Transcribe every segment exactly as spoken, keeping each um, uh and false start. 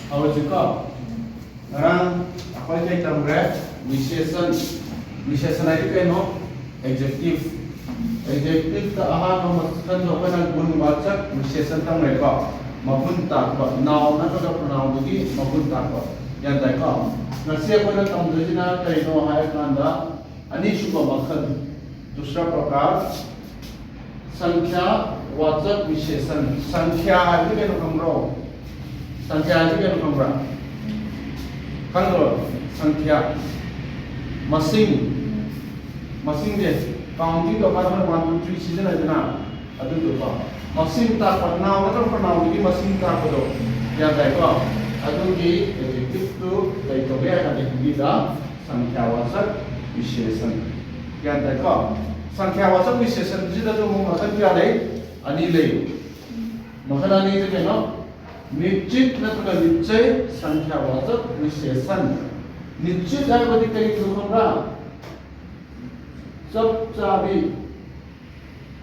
ꯍꯧꯔꯁꯤꯀꯣ꯫ ꯉꯔꯥꯡ ꯑꯩꯈꯣꯏ ꯀꯩ ꯇꯝꯈ꯭ꯔꯦ? ꯋꯤꯁꯦꯁꯟ꯫ ꯋꯤꯁꯦꯁꯟ ꯍꯥꯏꯗꯤ ꯀꯩꯅꯣ? ꯑꯦꯛꯖꯦꯛꯇꯤꯚ꯫ ꯑꯦꯛꯖꯦꯛꯇꯤꯚꯇ ꯑꯍꯥꯟꯕ ꯃꯈꯜꯗꯣ ꯑꯩꯈꯣꯏꯅ ꯒꯨꯟ ꯋꯥꯆꯛ ꯋꯤꯁꯦꯁꯟ ꯇꯝꯈ꯭ꯔꯦꯀꯣ꯫ ꯃꯒꯨꯟ ꯇꯥꯛꯄ꯫ ꯅꯥꯎꯟ ꯅꯠꯇ꯭ꯔꯒ ꯄ꯭ꯔꯣꯅꯥꯎꯟꯗꯨꯒꯤ ꯃꯒꯨꯟ ꯇꯥꯛꯄ꯫ ꯒ꯭ꯌꯥꯟ ꯇꯥꯏꯀꯣ? ꯉꯁꯤ ꯑꯩꯈꯣꯏꯅ ꯇꯝꯗꯣꯏꯁꯤꯅ ꯀꯩꯅꯣ ꯍꯥꯏꯔꯀꯥꯟꯗ, ꯑꯅꯤꯁꯨꯕ ꯃꯈꯜ, ꯗꯨꯁ꯭ꯔꯥ ꯄ꯭ꯔꯀꯥꯔ, ꯁꯪꯈ꯭ꯌꯥ ꯋꯥꯆꯛ ꯋꯤꯁꯦꯁꯟ꯫ ꯁꯪꯈ꯭ꯌꯥ ꯍꯥꯏꯕꯗꯤ ꯀꯩꯅꯣ ꯈꯪꯕ꯭ꯔꯣ? ꯁꯪꯈ꯭ꯌꯥ ꯍꯥꯏꯕꯗꯤ ꯀꯩꯅꯣ ꯈꯪꯕ꯭ꯔꯥ? ꯈꯪꯗ꯭ꯔꯣ? ꯁꯪꯈ꯭ꯌꯥ, ꯃꯁꯤꯡ, ꯃꯁꯤꯡꯁꯦ, ꯀꯥꯎꯟꯇꯤꯡ ꯇꯧꯕ ꯀꯥꯟꯗ ꯋꯥꯟ, ꯇꯨ, ꯊ꯭ꯔꯤ ꯁꯤꯖꯤꯟꯅꯗꯅ, ꯑꯗꯨꯗꯨꯀꯣ, ꯃꯁꯤꯡ ꯇꯥꯛꯄ, ꯅꯥꯎꯟ ꯅꯠꯇ꯭ꯔꯒ ꯄ꯭ꯔꯣꯅꯥꯎꯟꯗꯨꯒꯤ ꯃꯁꯤꯡ ꯇꯥꯛꯄꯗꯣ, ꯒ꯭ꯌꯥꯟ ꯇꯥꯏꯀꯣ? ꯑꯗꯨꯒꯤ ꯑꯦꯖꯦꯛꯇꯤꯚꯇꯨ ꯀꯩ ꯀꯧꯒꯦ ꯍꯥꯏ ꯀꯥꯟꯗ ꯍꯤꯟꯗꯤꯗ ꯁꯪꯈ꯭ꯌꯥ ꯋꯥꯆꯛ ꯋꯤꯁꯦꯁꯟ꯫ ꯒ꯭ꯌꯥꯟ ꯇꯥꯏꯀꯣ? ꯁꯪꯈ꯭ꯌꯥ ꯋꯥꯆꯛ ꯋꯤꯁꯦꯁꯟꯁꯤꯗꯁꯨ ꯑꯃꯨꯛ ꯃꯈꯜ ꯀꯌꯥ ꯂꯩ? ꯑꯅꯤ ꯂꯩ꯫ ꯃꯈꯜ ꯑꯅꯤꯁꯦ ꯀꯩꯅꯣ? ꯅꯤꯁꯆꯤꯠ ꯅꯠꯇ꯭ꯔꯒ ꯅꯤꯁꯆꯌ ꯁꯪꯈ꯭ꯌꯥ ꯋꯥꯆꯛ ꯋꯤꯁꯦꯁꯟ꯫ ꯅꯤꯁꯆꯤꯠ ꯍꯥꯏꯕꯗꯤ ꯀꯔꯤꯅꯣ ꯈꯪꯕ꯭ꯔꯥ? ꯆꯞ ꯆꯥꯕꯤ꯫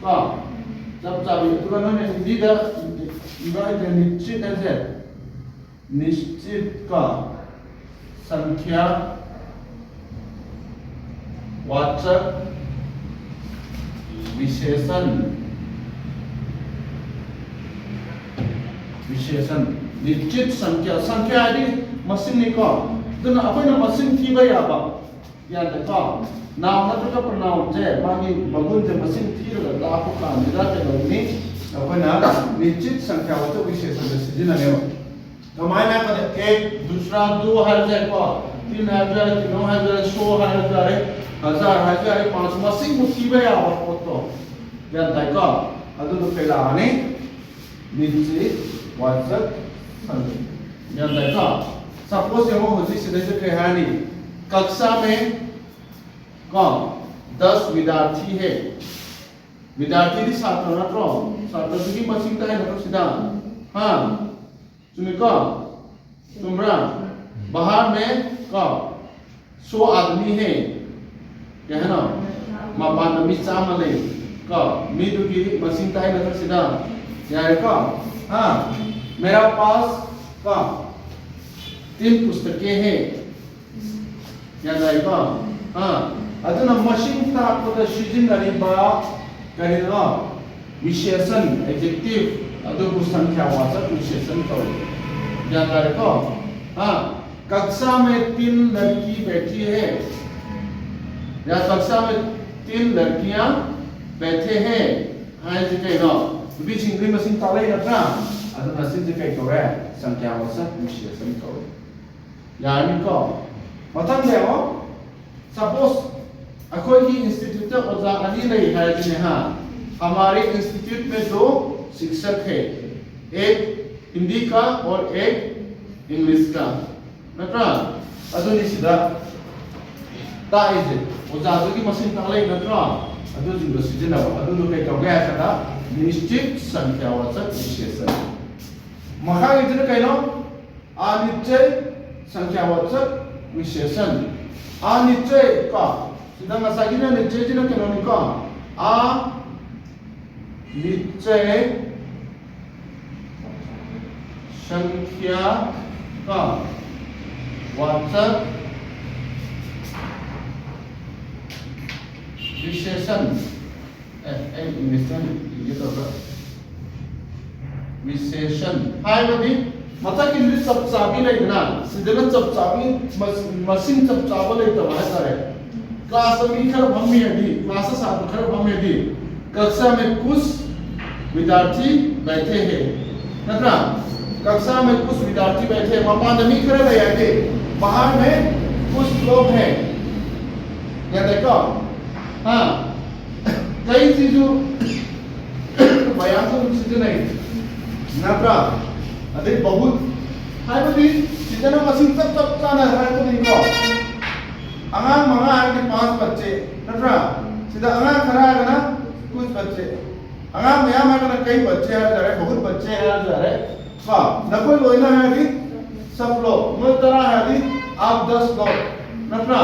ꯀꯣ? ꯆꯞ ꯆꯥꯕꯤ꯫ ꯑꯗꯨꯒ ꯅꯪꯅ ꯍꯤꯟꯗꯤꯗ ꯏꯕ ꯍꯥꯏꯁꯦ ꯅꯤꯁꯆꯤꯠ ꯍꯥꯏꯁꯦ, ꯅꯤꯁꯆꯤꯠ ꯀꯣ, ꯁꯪꯈ꯭ꯌꯥ ꯋꯥꯆꯛ ꯋꯤꯁꯦꯁꯟ꯫ ꯋꯤꯁꯦꯁꯟ꯫ ꯅꯤꯁꯆꯤꯠ ꯁꯪꯈ꯭ꯌꯥ꯫ ꯁꯪꯈ꯭ꯌꯥ ꯍꯥꯏꯗꯤ ꯃꯁꯤꯡꯅꯤꯀꯣ꯫ ꯑꯗꯨꯅ ꯑꯩꯈꯣꯏꯅ ꯃꯁꯤꯡ ꯊꯤꯕ ꯌꯥꯕ꯫ ꯒ꯭ꯌꯥꯟ ꯇꯥꯏꯀꯣ? ꯅꯥꯎꯟ ꯅꯠꯇ꯭ꯔꯒ ꯄ꯭ꯔꯣꯅꯥꯎꯟꯁꯦ ꯃꯥꯒꯤ ꯃꯒꯨꯟꯁꯦ ꯃꯁꯤꯡ ꯊꯤꯔꯒ ꯇꯥꯛꯄ ꯀꯥꯟꯁꯤꯗ ꯀꯩꯗꯧꯅꯤ? ꯑꯩꯈꯣꯏꯅ ꯅꯤꯁꯆꯤꯠ ꯁꯪꯈ꯭ꯌꯥ ꯋꯥꯆꯛ ꯋꯤꯁꯦꯁꯟꯗ ꯁꯤꯖꯤꯟꯅꯅꯦꯕ꯫ ꯀꯃꯥꯏꯅ ꯍꯥꯏꯕꯗ ꯑꯦꯛ, ꯗꯨꯁ꯭ꯔꯥ, ꯗꯣ ꯍꯥꯏꯔꯁꯨ ꯌꯥꯏꯀꯣ, ꯇꯤꯟ ꯍꯥꯏꯔꯁꯨ ꯌꯥꯔꯦ, ꯇꯤꯅꯣ ꯍꯥꯏꯔꯁꯨ ꯌꯥꯔꯦ, ꯁꯣ ꯍꯥꯏꯔꯁꯨ ꯌꯥꯔꯦ, ꯍꯖꯥꯔ ꯍꯥꯏꯔꯁꯨ ꯌꯥꯔꯦ, ꯄꯥꯟꯁꯨ, ꯃꯁꯤꯡꯕꯨ ꯊꯤꯕ ꯌꯥꯕ ꯄꯣꯠꯇꯣ꯫ ꯒ꯭ꯌꯥꯟ ꯇꯥꯏꯀꯣ? ꯑꯗꯨꯗꯣ ꯀꯩ ꯂꯥꯛꯑꯅꯤ? ꯅꯤꯁꯆꯤꯠ ꯋꯥꯆꯛ ꯁꯪꯈ꯭ꯌꯥ꯫ ꯒ꯭ꯌꯥꯟ ꯇꯥꯏꯀꯣ? ꯁꯄꯣꯖ ꯌꯦꯡꯉꯣ, ꯍꯧꯖꯤꯛ ꯁꯤꯗꯩꯁꯤꯗ ꯀꯩ ꯍꯥꯏꯔꯅꯤ? ꯀꯛꯁꯥ ꯃꯦ ꯀꯣ, ꯗꯁ ꯕꯤꯗ꯭ꯌꯥꯔꯊꯤ ꯍꯦ꯫ ꯕꯤꯗ꯭ꯌꯥꯔꯊꯤꯗꯤ ꯁꯥꯇ꯭ꯔ ꯅꯠꯇ꯭ꯔꯣ? ꯁꯥꯇ꯭ꯔꯗꯨꯒꯤ ꯃꯁꯤꯡ ꯇꯥꯏ ꯅꯠꯇ꯭ꯔꯣ ꯁꯤꯗ? ꯍꯥ? ꯆꯨꯝꯃꯤꯀꯣ? ꯆꯨꯝꯕ꯭ꯔꯥ? ꯕꯥꯍꯔ ꯃꯦ ꯀꯣ, ꯁꯣ ꯑꯥꯗꯃꯤ ꯍꯦ꯫ ꯀꯩ ꯍꯥꯏꯅꯣ? ꯃꯄꯥꯟꯗ ꯃꯤ ꯆꯥꯝꯃ ꯂꯩ ꯀꯣ, ꯃꯤꯗꯨꯒꯤ ꯃꯁꯤꯡ ꯇꯥꯏ ꯅꯠꯇ꯭ꯔꯣ ꯁꯤꯗ? ꯌꯥꯔꯦꯀꯣ? ꯍꯥ? ꯃꯦꯔꯥ ꯄꯥꯁ ꯀꯣ, तीन पुस्तकें हैं, ꯒ꯭ꯌꯥꯟ ꯇꯥꯏꯀꯣ? ꯑꯥ, ꯑꯗꯨꯅ ꯃꯁꯤꯡ ꯇꯥꯛꯄꯗ ꯁꯤꯖꯤꯟꯅꯔꯤꯕ ꯀꯔꯤꯅꯣ? विशेषण, adjective, ꯑꯗꯨꯕꯨ ꯁꯪꯈ꯭ꯌꯥ ꯋꯥꯆꯛ विशेषण ꯀꯧꯏ꯫ ꯒ꯭ꯌꯥꯟ ꯇꯥꯔꯦꯀꯣ? हाँ, कक्षा में तीन लड़की बैठी है, या कक्षा में तीन लड़कियां बैठे हैं ꯍꯥꯏꯁꯤ ꯀꯩꯅꯣ? ꯅꯨꯄꯤꯁꯤꯡꯗꯨꯒꯤ ꯃꯁꯤꯡ ꯇꯥꯛꯂꯛꯏ ꯅꯠꯇ꯭ꯔꯥ? ꯑꯗꯨꯅ ꯁꯤꯁꯦ ꯀꯩ ꯀꯧꯔꯦ? ꯁꯪꯈ꯭ꯌꯥ ꯋꯥꯆꯛ विशेषण ꯀꯧꯏ꯫ ꯌꯥꯔꯅꯤꯀꯣ? ꯃꯊꯪꯗ ꯌꯦꯡꯉꯣ꯫ Suppose ꯑꯩꯈꯣꯏꯒꯤ institute ꯑꯣꯖꯥ ꯑꯅꯤ ꯂꯩ ꯍꯥꯏꯔꯁꯤꯅꯦ ꯍꯥ꯫ हमारे institute में दो शिक्षक है, एक हिंदी का और एक इंग्लिश का, ꯅꯠꯇ꯭ꯔꯥ? ꯑꯗꯨꯅꯤ ꯁꯤꯗ ꯇꯥꯛꯏꯁꯦ꯫ ꯑꯣꯖꯥꯗꯨꯒꯤ ꯃꯁꯤꯡ ꯇꯥꯛꯂꯛꯏ ꯅꯠꯇ꯭ꯔꯥ? ꯑꯗꯨꯁꯤꯡꯗꯣ ꯁꯤꯖꯤꯟꯅꯕ꯫ ꯑꯗꯨꯗꯣ ꯀꯩ ꯀꯧꯒꯦ ꯍꯥꯏꯔ ꯀꯥꯟꯗ निश्चित संख्यावाचक विशेषण꯫ ꯃꯈꯥꯒꯤꯁꯤꯅ ꯀꯩꯅꯣ? अनिश्चय संख्यावाचक विशेषण। अनिश्चय ꯀꯣ, ꯁꯤꯗ ꯉꯁꯥꯏꯒꯤꯅ निश्चयꯁꯤꯅ ꯀꯩꯅꯣꯅꯤꯀꯣ? अनिश्चय संख्या का वाचक विशेषण। ꯑꯦ, ꯑꯩ ꯏꯪꯂꯤꯁꯇ ꯏꯒꯦ ꯇꯧꯔꯒ꯫ विशेषण ꯍꯥꯏꯕꯗꯤ ꯃꯊꯛꯀꯤꯗꯨꯗꯤ ꯆꯞ ꯆꯥꯕꯤ ꯂꯩꯗꯅ, ꯁꯤꯗꯅ ꯆꯞ ꯆꯥꯕꯤ, ꯃꯁ-, ꯃꯁꯤꯡ ꯆꯞ ꯆꯥꯕ ꯂꯩꯇꯕ ꯍꯥꯏꯇꯥꯔꯦ꯫ ꯀ꯭ꯂꯥꯁꯇ ꯃꯤ ꯈꯔ ꯐꯝꯃꯤ ꯍꯥꯏꯗꯤ, ꯀ꯭ꯂꯥꯁꯇ ꯁꯥꯇ꯭ꯔ ꯈꯔ ꯐꯝꯃꯤ ꯍꯥꯏꯗꯤ, कक्षा में कुछ विद्यार्थी बैठे हैं, ꯅꯠꯇ꯭ꯔꯥ? कक्षा में कुछ विद्यार्थी बैठे हैं, ꯃꯄꯥꯟꯗ ꯃꯤ ꯈꯔ ꯂꯩ ꯍꯥꯏꯗꯤ, बाहर में कुछ लोग हैं, ꯒ꯭ꯌꯥꯟ ꯇꯥꯏꯀꯣ? ꯍꯥ? ꯀꯩꯁꯤꯁꯨ ꯃꯌꯥꯝꯁꯨ ꯑꯗꯨꯝ ꯁꯤꯖꯤꯟꯅꯩ, ꯅꯠꯇ꯭ꯔꯥ? ꯑꯗꯩ बहुत ꯍꯥꯏꯕꯗꯤ ꯁꯤꯗꯅ ꯃꯁꯤꯡ ꯆꯞ ꯆꯞ ꯆꯥꯅ ꯍꯥꯏꯔꯛꯄꯅꯤꯀꯣ꯫ ꯑꯉꯥꯡ ꯃꯉꯥ ꯍꯥꯏꯔꯗꯤ पाँच बच्चे, ꯅꯠꯇ꯭ꯔꯥ? ꯁꯤꯗ ꯑꯉꯥꯡ ꯈꯔ ꯍꯥꯏꯔꯒꯅ कुछ बच्चे꯫ ꯑꯉꯥꯡ ꯃꯌꯥꯝ ꯍꯥꯏꯔꯒꯅ कई बच्चे ꯍꯥꯏꯔꯁꯨ ꯌꯥꯔꯦ, बहुत बच्चे ꯍꯥꯏꯔꯁꯨ ꯌꯥꯔꯦ꯫ ꯀꯣ, ꯅꯈꯣꯏ ꯂꯣꯏꯅ ꯍꯥꯏꯔꯗꯤ सब लोग, ꯅꯣꯏ ꯇꯔꯥ ꯍꯥꯏꯔꯗꯤ आप दस लोग, ꯅꯠꯇ꯭ꯔꯥ?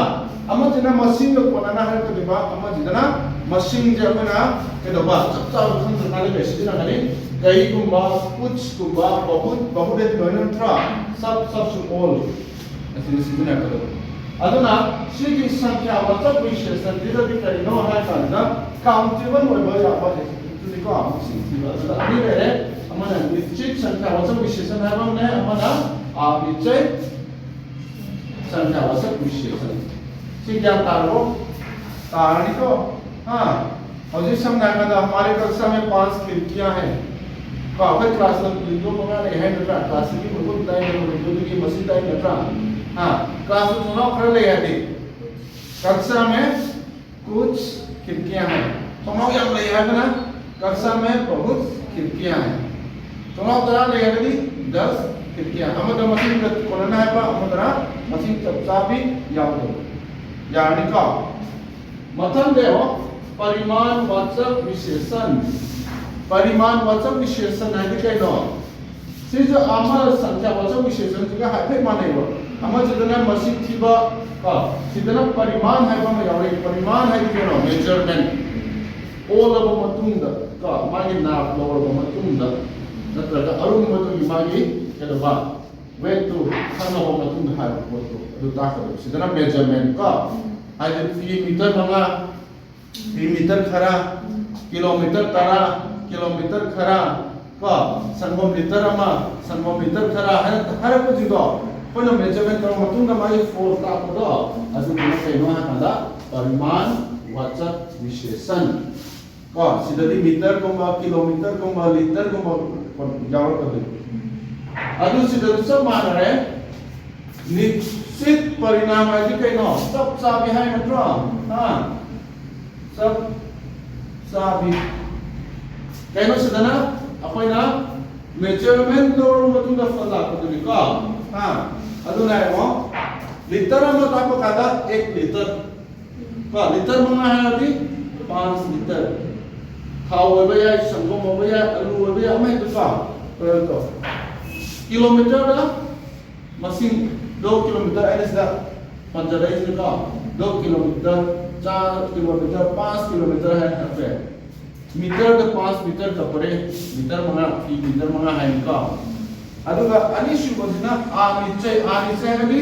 ꯑꯃꯁꯤꯅ ꯃꯁꯤꯡꯒ ꯀꯣꯟꯅꯅ ꯍꯥꯏꯔꯛꯀꯗꯣꯏꯕ, ꯑꯃꯁꯤꯗꯅ ꯃꯁꯤꯡꯁꯦ ꯑꯩꯈꯣꯏꯅ ꯀꯩꯗꯧꯕ? ꯆꯞ ꯆꯥꯕ ꯈꯪꯗ꯭ꯔꯀꯥꯟꯗ ꯀꯩ ꯁꯤꯖꯤꯟꯅꯒꯅꯤ? ꯀꯩꯒꯨꯝꯕ, ꯀꯨꯆꯀꯨꯝꯕ, ꯕꯍꯨꯠ, ꯕꯍꯨꯠ ꯑꯗꯤ ꯂꯣꯏꯅ ꯅꯠꯇ꯭ꯔꯥ? ꯁꯕ, ꯁꯕꯁꯨ ꯑꯣꯜ ꯑꯁꯤ ꯁꯤꯖꯤꯟꯅꯔꯛꯀꯗꯕ꯫ ꯑꯗꯨꯅ ꯁꯤꯒꯤ ꯁꯪꯈ꯭ꯌꯥ ꯋꯥꯆꯛ ꯋꯤꯁꯦꯁꯟꯁꯤꯗꯗꯤ ꯀꯔꯤꯅꯣ ꯍꯥꯏ ꯀꯥꯟꯗ ꯀꯥꯎꯟꯇꯦꯕꯜ ꯑꯣꯏꯕ ꯌꯥꯕ ꯑꯗꯨꯗꯤꯀꯣ ꯃꯁꯤꯡ ꯊꯤꯕ꯫ ꯑꯗꯨꯗ ꯑꯅꯤ ꯂꯩꯔꯦ꯫ ꯑꯃꯅ ꯅꯤꯁꯆꯤꯠ ꯁꯪꯈ꯭ꯌꯥ ꯋꯥꯆꯛ ꯋꯤꯁꯦꯁꯟ ꯍꯥꯏꯕ ꯑꯃꯅꯦ, ꯑꯃꯅ ꯑꯅꯤꯁꯆꯤꯠ ꯁꯪꯈ꯭ꯌꯥ ꯋꯥꯆꯛ ꯋꯤꯁꯦꯁꯟ꯫ ꯁꯤ ꯒ꯭ꯌꯥꯟ ꯇꯥꯔꯕꯣ? ꯇꯥꯔꯅꯤꯀꯣ? ꯍꯥ? ꯍꯧꯖꯤꯛ ꯁꯝꯅ ꯍꯥꯏꯔꯕꯗ हमारे कक्षा में पांच खिड़कियां हैं ꯀꯣ꯫ ꯑꯩꯈꯣꯏ ꯀ꯭ꯂꯥꯁꯇ ꯋꯤꯟꯗꯣ ꯃꯉꯥ ꯂꯩ ꯍꯥꯏ ꯅꯠꯇ꯭ꯔꯥ? ꯀ꯭ꯂꯥꯁꯁꯤꯒꯤ ꯃꯒꯨꯟ ꯇꯥꯏ, ꯋꯤꯟꯗꯣꯗꯨꯒꯤ ꯃꯁꯤꯡ ꯇꯥꯏ ꯅꯠꯇ꯭ꯔꯥ? ꯍꯥ? ꯀ꯭ꯂꯥꯁꯇ ꯊꯣꯡꯅꯥꯎ ꯈꯔ ꯂꯩ ꯍꯥꯏꯗꯤ ꯀꯛꯁꯥ ꯃꯦ ꯀꯨꯆ ꯈꯤꯔꯀꯤꯌꯥ ꯍꯥꯏ꯫ ꯊꯣꯡꯅꯥꯎ ꯌꯥꯝ ꯂꯩ ꯍꯥꯏꯕꯅ ꯀꯛꯁꯥ ꯃꯦ ꯕꯍꯨꯠ ꯈꯤꯔꯀꯤꯌꯥ ꯍꯥꯏ꯫ ꯊꯣꯡꯅꯥꯎ ꯇꯔꯥ ꯂꯩ ꯍꯥꯏꯔꯒꯗꯤ ꯗꯁ ꯈꯤꯔꯀꯤꯌꯥ꯫ ꯑꯃꯗ ꯃꯁꯤꯡꯗ ꯀꯣꯟꯅꯅ ꯍꯥꯏꯕ, ꯑꯃꯗꯅ ꯃꯁꯤꯡ ꯆꯞ ꯆꯥꯕꯤ ꯌꯥꯎꯗꯕ꯫ ꯌꯥꯔꯅꯤꯀꯣ? ꯃꯊꯪꯗ ꯌꯦꯡꯉꯣ, ꯄꯔꯤꯃꯥꯟ ꯋꯥꯆꯛ ꯋꯤꯁꯦꯁꯟ꯫ ꯄꯔꯤꯃꯥꯟ ꯋꯥꯆꯛ ꯋꯤꯁꯦꯁꯟ ꯍꯥꯏꯗꯤ ꯀꯩꯅꯣ? ꯁꯤꯁꯨ ꯑꯃ ꯁꯪꯈ꯭ꯌꯥ ꯋꯥꯆꯛ ꯋꯤꯁꯦꯁꯟꯁꯤꯒ ꯍꯥꯏꯐꯦꯠ ꯃꯥꯟꯅꯩꯕ꯫ ꯑꯃꯁꯤꯗꯅ ꯃꯁꯤꯡ ꯊꯤꯕ ꯀꯣ, ꯁꯤꯗꯅ ꯄꯔꯤꯃꯥꯟ ꯍꯥꯏꯕ ꯑꯃ ꯌꯥꯎꯔꯛꯏ꯫ ꯄꯔꯤꯃꯥꯟ ꯍꯥꯏꯗꯤ ꯀꯩꯅꯣ? ꯃꯦꯖꯔꯃꯦꯟ꯫ ꯑꯣꯜꯂꯕ ꯃꯇꯨꯡꯗ ꯀꯣ, ꯃꯥꯒꯤ ꯅꯥꯞ ꯂꯧꯔꯕ ꯃꯇꯨꯡꯗ ꯅꯠꯇ꯭ꯔꯒ ꯑꯔꯨꯝꯕꯗꯨꯒꯤ ꯃꯥꯒꯤ ꯀꯩꯗꯧꯕ? ꯋꯦꯠꯇꯨ ꯈꯪꯉꯕ ꯃꯇꯨꯡꯗ ꯍꯥꯏꯕ ꯄꯣꯠꯇꯣ ꯑꯗꯨ ꯇꯥꯛꯀꯗꯕ꯫ ꯁꯤꯗꯅ ꯃꯦꯖꯔꯃꯦꯟ ꯀꯣ, ꯍꯥꯏꯗꯤ ꯐꯤ ꯃꯤꯇꯔ ꯃꯉꯥ, ꯐꯤ ꯃꯤꯇꯔ ꯈꯔ, ꯀꯤꯂꯣꯃꯤꯇꯔ ꯇꯔꯥ, ꯀꯤꯂꯣꯃꯤꯇꯔ ꯈꯔ ꯀꯣ, ꯁꯪꯒꯣꯝ ꯂꯤꯇꯔ ꯑꯃ, ꯁꯪꯒꯣꯝ ꯂꯤꯇꯔ ꯈꯔ ꯍꯥꯏꯅ ꯍꯥꯏꯔꯛꯄꯁꯤꯡꯗꯣ ꯑꯩꯈꯣꯏꯅ ꯃꯦꯖꯔꯃꯦꯟ ꯇꯧꯔ ꯃꯇꯨꯡꯗ ꯃꯥꯒꯤ ꯐꯣꯔꯝ ꯇꯥꯛꯄꯗꯣ ꯑꯗꯨꯗꯨꯅ ꯀꯩꯅꯣ ꯍꯥꯏ ꯀꯥꯟꯗ ꯄꯔꯤꯃꯥꯟ ꯋꯥꯆꯛ ꯋꯤꯁꯦꯁꯟ꯫ ꯀꯣ, ꯁꯤꯗꯗꯤ ꯃꯤꯇꯔꯒꯨꯝꯕ, ꯀꯤꯂꯣꯃꯤꯇꯔꯒꯨꯝꯕ, ꯂꯤꯇꯔꯒꯨꯝꯕ ꯌꯥꯎꯔꯛꯀꯗꯣꯏꯅꯤ꯫ ꯑꯗꯨ ꯁꯤꯗꯁꯨ ꯆꯞ ꯃꯥꯟꯅꯔꯦ꯫ ꯅꯤꯁꯆꯤꯠ ꯄꯔꯤꯅꯥꯝ ꯍꯥꯏꯗꯤ ꯀꯩꯅꯣ? ꯆꯞ ꯆꯥꯕꯤ ꯍꯥꯏ ꯅꯠꯇ꯭ꯔꯣ? ꯍꯥ? ꯆꯞ ꯆꯥꯕꯤ꯫ ꯀꯩꯅꯣ ꯁꯤꯗꯅ ꯑꯩꯈꯣꯏꯅ ꯃꯦꯖꯔꯃꯦꯟ ꯂꯧꯔꯕ ꯃꯇꯨꯡꯗ ꯐꯜ ꯂꯥꯛꯄꯗꯨꯅꯤꯀꯣ꯫ ꯍꯥ? ꯑꯗꯨꯅ ꯌꯦꯡꯉꯣ, ꯂꯤꯇꯔ ꯑꯃ ꯇꯥꯛꯄ ꯀꯥꯟꯗ ꯑꯦꯛ ꯂꯤꯇꯔ꯫ ꯀꯣ, ꯂꯤꯇꯔ ꯃꯉꯥ ꯍꯥꯏꯔꯗꯤ ꯄꯥꯟꯁ ꯂꯤꯇꯔ꯫ ꯊꯥꯎ ꯑꯣꯏꯕ ꯌꯥꯏ, ꯁꯪꯒꯣꯝ ꯑꯣꯏꯕ ꯌꯥꯏ, ꯑꯂꯨ ꯑꯣꯏꯕ ꯌꯥꯏ, ꯑꯃ ꯍꯦꯛꯇ ꯀꯣ꯫ ꯑꯗꯨ ꯇꯧ꯫ ꯀꯤꯂꯣꯃꯤꯇꯔꯗ ꯃꯁꯤꯡ, ꯗꯣ ꯀꯤꯂꯣꯃꯤꯇꯔ ꯑꯩꯅ ꯁꯤꯗ ꯄꯟꯖꯔꯛꯏꯁꯤꯅꯀꯣ꯫ ꯗꯣ ꯀꯤꯂꯣꯃꯤꯇꯔ, ꯆꯥ ꯀꯤꯂꯣꯃꯤꯇꯔ, ꯄꯥꯟꯁ ꯀꯤꯂꯣꯃꯤꯇꯔ ꯍꯥꯏꯅ ꯍꯥꯏꯔꯛꯄ ꯌꯥꯏ꯫ ꯃꯤꯇꯔꯗ ꯄꯥꯁ ꯃꯤꯇꯔ ꯀꯞꯄꯔꯦ꯫ ꯃꯤꯇꯔ ꯃꯉꯥ, ꯐꯤ ꯃꯤꯇꯔ ꯃꯉꯥ ꯍꯥꯏꯅꯤꯀꯣ꯫ ꯑꯗꯨꯒ ꯑꯅꯤꯁꯨꯕꯁꯤꯅ ꯑꯥ ꯃꯤꯠꯆꯩ꯫ ꯑꯥ ꯃꯤꯠꯆꯩ ꯍꯥꯏꯔꯒꯗꯤ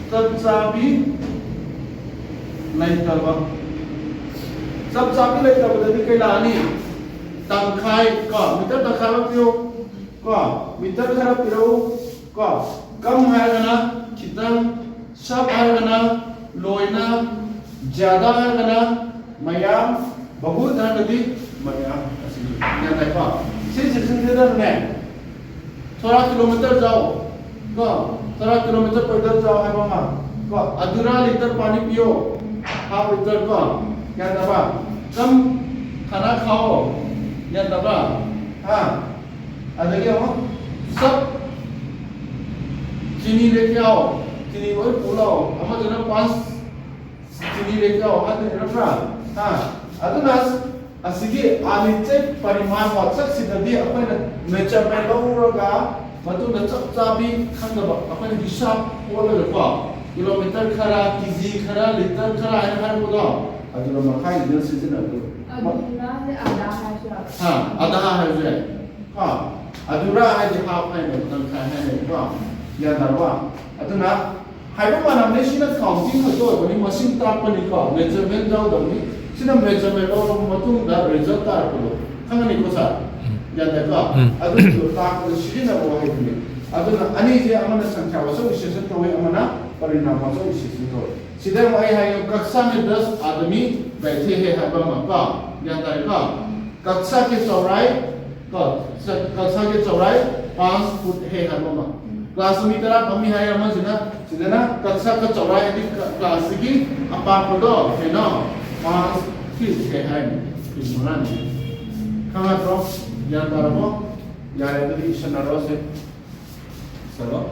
ꯆꯞ ꯆꯥꯕꯤ ꯂꯩꯇꯕ꯫ ꯆꯞ ꯆꯥꯕꯤ ꯂꯩꯇꯕꯗꯗꯤ ꯀꯩ ꯂꯥꯛꯑꯅꯤ? ꯇꯪꯈꯥꯏ ꯀꯣ, ꯃꯤꯇꯔ ꯇꯪꯈꯥꯏ ꯑꯃ ꯄꯤꯌꯨ ꯀꯣ, ꯃꯤꯇꯔ ꯈꯔ ꯄꯤꯔꯛꯎ ꯀꯣ꯫ ꯀꯝ ꯍꯥꯏꯔꯒꯅ ꯈꯤꯇꯪ, ꯁꯕ ꯍꯥꯏꯔꯒꯅ ꯂꯣꯏꯅ, ꯖ꯭ꯌꯥꯗꯥ ꯍꯥꯏꯔꯒꯅ ꯃꯌꯥꯝ, ꯕꯍꯨꯠ ꯍꯥꯏꯔꯒꯗꯤ ꯃꯌꯥꯝ꯫ ꯑꯁꯤꯅꯤ꯫ ꯒ꯭ꯌꯥꯟ ꯇꯥꯏꯀꯣ? ꯁꯤ ꯁꯤꯁꯤꯡꯁꯤꯗꯅꯦ, ꯊꯣꯔꯥ ꯀꯤꯂꯣꯃꯤꯇꯔ ꯖꯥꯎ ꯀꯣ, ꯊꯣꯔꯥ ꯀꯤꯂꯣꯃꯤꯇꯔ ꯄꯩꯗꯜ ꯖꯥꯎ ꯍꯥꯏꯕ ꯑꯃ ꯀꯣ, ꯑꯗꯨꯔꯥ ꯂꯤꯇꯔ ꯄꯥꯅꯤ ꯄꯤꯌꯣ, ꯍꯥꯐ ꯂꯤꯇꯔ ꯀꯣ꯫ ꯒ꯭ꯌꯥꯟ ꯇꯥꯕ? ꯀꯝ ꯈꯥꯅꯥ ꯈꯥꯑꯣ꯫ ꯒ꯭ꯌꯥꯟ ꯇꯥꯕ? ꯍꯥ? ꯑꯗꯒꯤ ꯑꯃꯨꯛ ꯁꯕ ꯆꯤꯅꯤ ꯂꯦꯀꯦ ꯑꯥꯎ, ꯆꯤꯅꯤ ꯂꯣꯏ ꯄꯨ ꯂꯥꯛꯑꯣ꯫ ꯑꯃꯗꯨꯅ ꯄꯥꯟꯁ ꯆꯤꯅꯤ ꯂꯦꯀꯦ ꯑꯥꯎ ꯍꯥꯏꯗꯣꯏ ꯅꯠꯇ꯭ꯔꯥ? ꯍꯥ? ꯑꯗꯨꯅ ꯑꯁꯤꯒꯤ ꯑꯥ ꯃꯤꯠꯆꯩ ꯄꯔꯤꯃꯥꯟ ꯋꯥꯆꯛꯁꯤꯗꯗꯤ ꯑꯩꯈꯣꯏꯅ ꯃꯦꯖꯔꯃꯦꯟ ꯂꯧꯔꯒ ꯃꯇꯨꯡꯗ ꯆꯞ ꯆꯥꯕꯤ ꯈꯪꯗꯕ, ꯑꯩꯈꯣꯏꯅ ꯍꯤꯁꯥꯕ ꯍꯣꯠꯂꯒꯀꯣ, ꯀꯤꯂꯣꯃꯤꯇꯔ ꯈꯔ, ꯀꯦꯖꯤ ꯈꯔ, ꯂꯤꯇꯔ ꯈꯔ ꯍꯥꯏꯅ ꯍꯥꯏꯔꯛꯄꯗꯣ, ꯑꯗꯨꯅ ꯃꯈꯥꯏꯗꯨꯗ ꯁꯤꯖꯤꯟꯅꯕꯗꯣ꯫ ꯑꯗꯨꯅ ꯑꯥꯙꯥ ꯍꯥꯏꯁꯨ ꯌꯥꯕ꯫ ꯍꯥ, ꯑꯥꯙꯥ ꯍꯥꯏꯔꯁꯨ ꯌꯥꯏ꯫ ꯍꯥ, ꯑꯗꯨꯔꯥ ꯍꯥꯏꯗꯤ ꯍꯥꯐ ꯍꯥꯏꯅ, ꯇꯪꯈꯥꯏ ꯍꯥꯏꯅꯀꯣ꯫ ꯒ꯭ꯌꯥꯟ ꯇꯥꯔꯕ? ꯑꯗꯨꯅ ꯍꯥꯏꯕ ꯃꯥꯟꯅꯕꯅꯤ, ꯁꯤꯅ ꯀꯥꯎꯟꯇꯤꯡ ꯈꯛꯇ ꯑꯣꯏꯕꯅꯤ, ꯃꯁꯤꯡ ꯇꯥꯛꯄꯅꯤꯀꯣ, ꯃꯦꯖꯔꯃꯦꯟ ꯌꯥꯎꯗꯕꯅꯤ꯫ ꯁꯤꯅ ꯃꯦꯖꯔꯃꯦꯟ ꯂꯧꯔꯕ ꯃꯇꯨꯡꯗ ꯔꯤꯖꯜ ꯇꯥꯔꯛꯄꯗꯣ ꯈꯪꯉꯅꯤꯀꯣ ꯁꯥꯔ? ꯎꯝ꯫ ꯒ꯭ꯌꯥꯟ ꯇꯥꯏꯀꯣ? ꯎꯝ꯫ ꯑꯗꯨꯒꯤꯗꯣ ꯇꯥꯛꯄꯗ ꯁꯤꯖꯤꯟꯅꯕ ꯋꯥꯍꯩꯗꯨꯅꯤ꯫ ꯑꯗꯨꯅ ꯑꯅꯤꯁꯦ ꯑꯃꯅ ꯁꯪꯈ꯭ꯌꯥ ꯋꯥꯆꯧ ꯏꯁꯇꯦꯁꯟ ꯀꯧꯏ, ꯑꯃꯅ ꯄꯔꯤꯅꯥꯝ ꯋꯥꯆꯧ ꯏꯁꯇꯦꯁꯟ ꯀꯧꯏ꯫ ꯁꯤꯗ ꯑꯃꯨꯛ ꯑꯩ ꯍꯥꯏꯒꯦ, ꯀꯛꯁꯥ ꯃꯦ ꯗꯁ ꯑꯥꯗꯃꯤ ꯕꯩꯊꯦ ꯍꯦ ꯍꯥꯏꯕ ꯑꯃ ꯀꯣ꯫ ꯒ꯭ꯌꯥꯟ ꯇꯥꯔꯦꯀꯣ? ꯀꯛꯁꯥ ꯀꯦ ꯆꯧꯔꯥꯏ ꯀꯣ, ꯀꯛꯁꯥ ꯀꯦ ꯆꯧꯔꯥꯏ ꯄꯥꯟꯁ ꯐꯨꯠ ꯍꯦ ꯍꯥꯏꯕ ꯑꯃ꯫ ꯀ꯭ꯂꯥꯁ ꯃꯤ ꯇꯔꯥ ꯐꯝꯃꯤ ꯍꯥꯏ ꯑꯃꯁꯤꯅ, ꯁꯤꯗꯅ ꯀꯛꯁꯥ ꯀ ꯆꯧꯔꯥꯏ ꯍꯥꯏꯗꯤ ꯀ-, ꯀ꯭ꯂꯥꯁꯁꯤꯒꯤ ꯑꯄꯥꯛꯄꯗꯣ ꯀꯩꯅꯣ, ꯄꯥꯟꯁ ꯐꯤꯠ ꯍꯦ ꯍꯥꯏꯅꯤ꯫ ꯐꯤꯠ ꯃꯉꯥꯅꯤ꯫ ꯈꯪꯉꯗ꯭ꯔꯣ? ꯒ꯭ꯌꯥꯟ ꯇꯥꯔꯕꯣ? ꯌꯥꯔꯦ, ꯑꯗꯨꯗꯤ ꯏꯁꯟꯅꯔꯣꯁꯦ꯫ ꯆꯠꯂꯣ꯫